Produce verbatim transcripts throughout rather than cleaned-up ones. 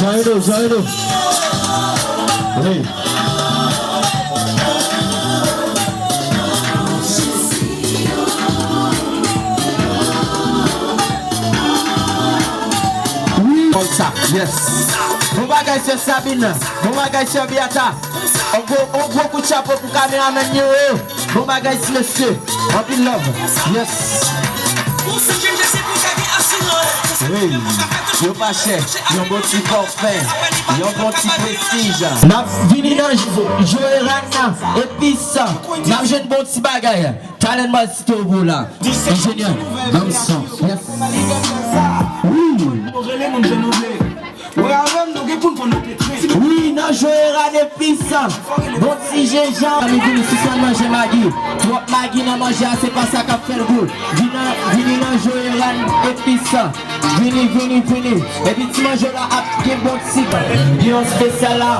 Jan Reno, Jan Reno. Hey. Wi. Konsa, yes. Bon bagay, sè Sabine. Bon bagay, sè Beata. On gwo, on gwo kout chapo pou kameramèn yo, eh. Bon bagay, ti mesye. Anpil love. Yes. Hey, yo pa chè. Yon bon ti pòfè. Yon bon ti prestij. N ap vini nan J-, Joe Rana, epis. N ap jwenn bon ti bagay. Talent Mastro la. Enjenyè, ban m son. Yes. Wi. Wi, nan Joe Rana epis. Bon ti jenjanm. Zanmi, vini sispann manje magi. Twòp magi nan manje a, se pa sa k ap fè l gou. Vini, vini nan Joe Rana epis. Vini, vini, vini. Epi ti manje w la ap gen bon ti. Gen yon espesyal la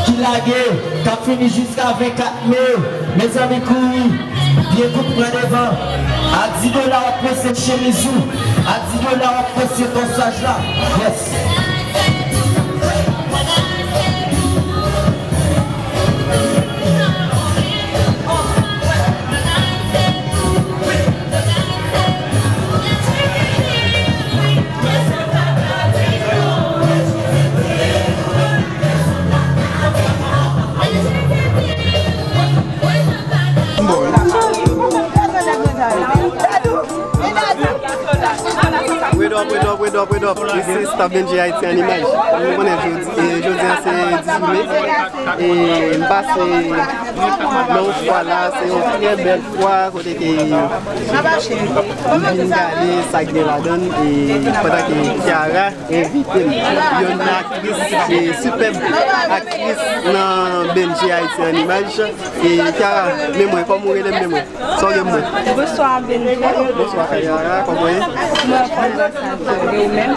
ki lage, k ap fini jiska vennkat me. Mezanmi, kouri. Byen kout pran devan. A di dola w ap presye chemiz ou. A di dola w ap presye kòsaj la. Yes. Word up, word up, word up, word up. This is Staff Benjy Haiti en image. Ou konnen jodi, eh, jodi a se dizuit me. E m pase nan yon fwa la, se yon trè bèl fwa kote ke m vin gade sa k gen ladan l, e pandan ke Kiara envite m. Yon aktris, e sipèb aktris nan Benjy Haiti en image. E Kiara, men mwen, kòman w rele m, men mwen? Sa w gen pou mwen? Bonswa, Benjy. Bonswa, Kiara. Kòman w ye? Mwen anfòm, grasa a Dye. E ou menm?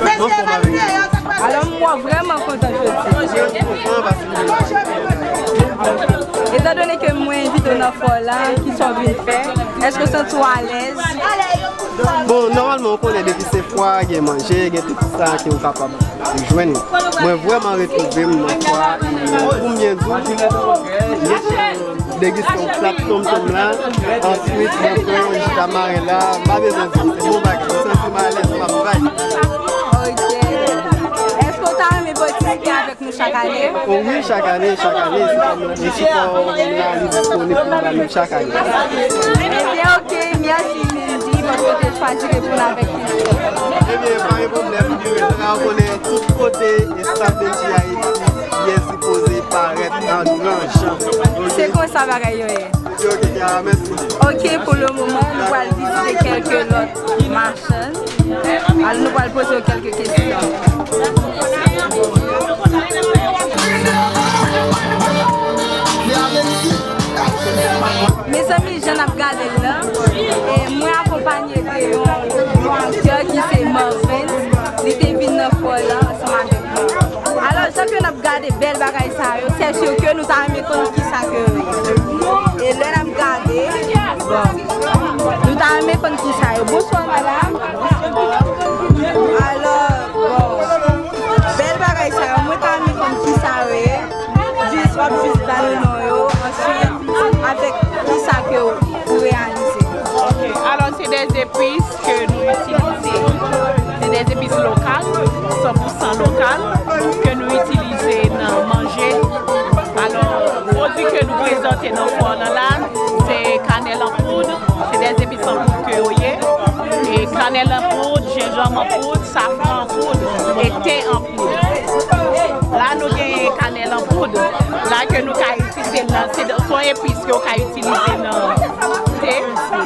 Anfòm avèk ou. Alò, m wè w vrèman kontan jodi. Mwen kontan paske. Etandone ke mwen envite w nan fwa w la, kisa w vin fè? Èske w santi w alèz? Bon, nòmalman, ou konnen depi se fwa, gen manje, gen tout sa ke ou kapab jwenn. Mwen vrèman retwouve m nan fwa, e pou m byen di w, degiste yon plat tonmtonm la, answit, mwen pran yon ji tamaren la, m pa bezwen di w, se bon bagay, m santi m alèz, m ap vibe. Ok. Èske w ta renmen patisipe avèk nou chak ane? O wi, chak ane, chak ane, se kòm yon sipò la, li disponib pou nou ba nou chak ane. Ebyen, ok, mèsi, Mindy, paske w te chwazi reponn avèk kesyon. Ebyen, pa gen pwoblèm, m te rete la, ou konnen tout kote, e staff Benjy Haiti, byen sipoze parèt an gran jan. Se konsa bagay yo ye. Ok, ok, Kiara, mèsi. Ok, pou le moman, nou pral vizite kèlke lòt machann. Alò, nou pral poze yo kèlke kesyon. Mezanmi, jan n ap gade l la, e mwen akonpanye de yon, yon aktè ki se Marvens. Li te vin nan fwa la ansanm avèk mwen. Alò, jan ke n ap gade bèl bagay sa yo, c'est sûr que nou ta renmen konn kisa ke yo ye. E lè n ap gade, bon, nou ta renmen konn kisa yo. Bonswa, madam. Alò, bon, bèl bagay sa yo, mwen ta renmen konn kisa yo ye. Jis, w ap jis ba nou non yo, answit, avèk kisa ke w reyalize. Ok, alò, se de zepis ke nou itilize. Se de zepis lokal, san pou san lokal, ke nou itilize nan manje. Alò, pwodui ke nou prezante nan fwa w lan la, se kanèl an poud, se de zepis an poud ke yo ye. E kanèl an poud, jenjanm an poud, safran an poud, e te an poud. La, nou gen kanèl an poud, la ke nou ka itilize nan, se de, se yon epis ke w ka itilize nan te,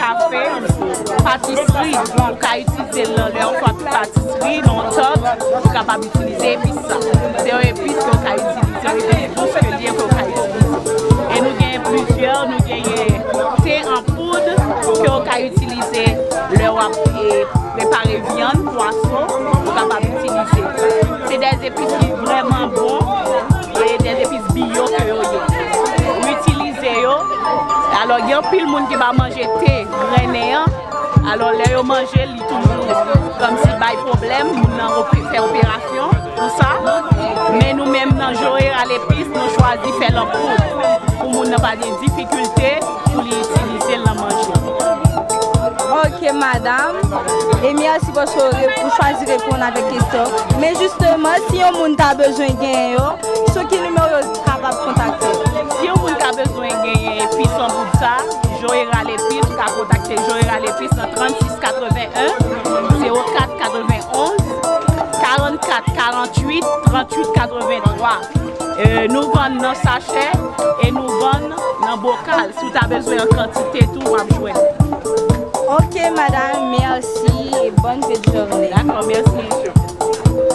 kafe, patisri, ou ka itilize l nan nenpòt patisri, nan tart, ou kapab itilize epis sa. Se yon epis ke w ka itilize, yon epis dous ke l ye ke w ka itilize. E nou gen plizyè, nou genyen te an poud ke w ka itilize lè w ap, e, prepare vyann, pwason, ou kapab itilize. Se de zepis ki vrèman bon, e de zepis biyo ke yo ye. Ou itilize yo, alò, gen anpil moun ki pa manje te grennen an, alò, lè yo manje, li toujou kòmsi bay pwoblèm, moun nan ope-, fè operasyon. Pou sa, men nou menm nan Joe Rale Epis, nou chwazi fè l an poud pou moun nan pa gen difikilte pou li itilize l nan manje. Ok, madam. E mèsi paske w re- ou chwazi reponn avèk kesyon. Men jisteman, si yon moun ta bezwen genyen yo, sou ki nimewo yo kapab kontakte? Si yon moun ka bezwen genyen epis an poud sa, Joe Rale Epis, ou ka kontakte Joe Rale Epis nan trannsis katreven en, zewo kat katreven onz, karannkat karanntuit, tranntuit katrevenntwa. E, nou vann nan sachè e nou vann nan bokal. Si w ta bezwen an kantite tou, w ap jwenn. Ok, madam, mèsi e bòn fin de jounen. Dakò, mèsi.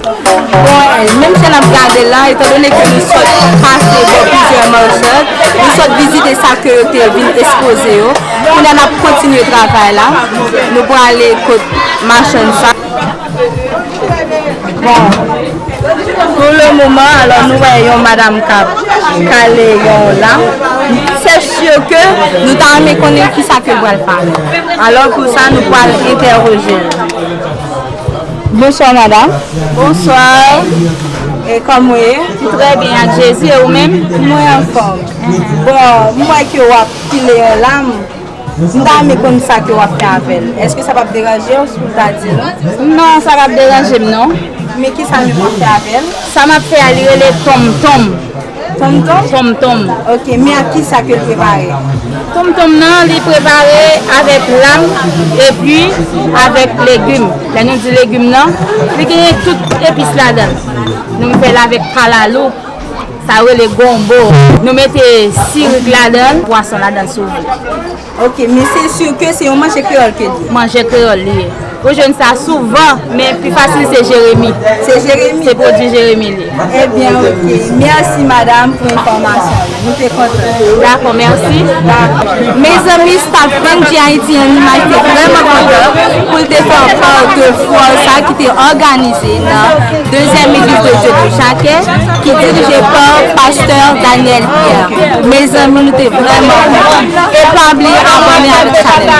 Bon, menm jan n ap gade la, etandone ke nou sot pase bò plizyè machann, nou sot vizite sa ke yo te vin ekspoze yo. Kounye a n ap kontinye travay la. Nou prale kot machann sa. Bon, pou le moman, alò, nou wè yon madanm k ap kale yon lam. Se si ke nou ta renmen konnen kisa ke l pral fè avè l. Alò, pou sa, nou pral entèwoje l. Bonswa, madanm. Bonswa. E kòman w ye? Trè byen, ak Jezi, e ou menm? Mwen anfòm. Bon, m wè ke w ap pile yon lam. M ta renmen konn sa ke w ap fè avè l. Èske sa p ap deranje w si w ta di nou? Non, sa p ap deranje m, non. Men kisa menm w ap fè avè l? Sa m ap fè a, li rele tonmtonm. Tonmtonm? Tonmtonm. Ok, men ak kisa ke l prepare? Tonmtonm nan, li prepare avèk lam epi avèk legim. Lè nou di legim nan, li genyen tout epis ladan l. Nou fè l avèk kalalou, sa yo rele gonbo. Nou mete sirik ladan l, pwason ladan l si w vle. Ok, men se si ke se yon manje kreyòl ke li ye. Manje kreyòl li ye. Ou jwenn sa souvan, men pi fasil se Jeremi. Se Jeremi? Se pwodui Jeremi li ye. Ebyen, ok. Mèsi, madanm, pou enfòmasyon yo. Nou te kontan. Dakò, mèsi. Dakò. Mezanmi, staf Bang G Haiti an imaj te vrèman kontan pou l te fè yon part de foire sa ki te òganize nan dezyèm Egliz de Dye de Jakè, ki dirije pa pastè Daniel Pierre. Mezanmi, nou te vrèman kontan. E pa bliye abòne avèk chanèl la.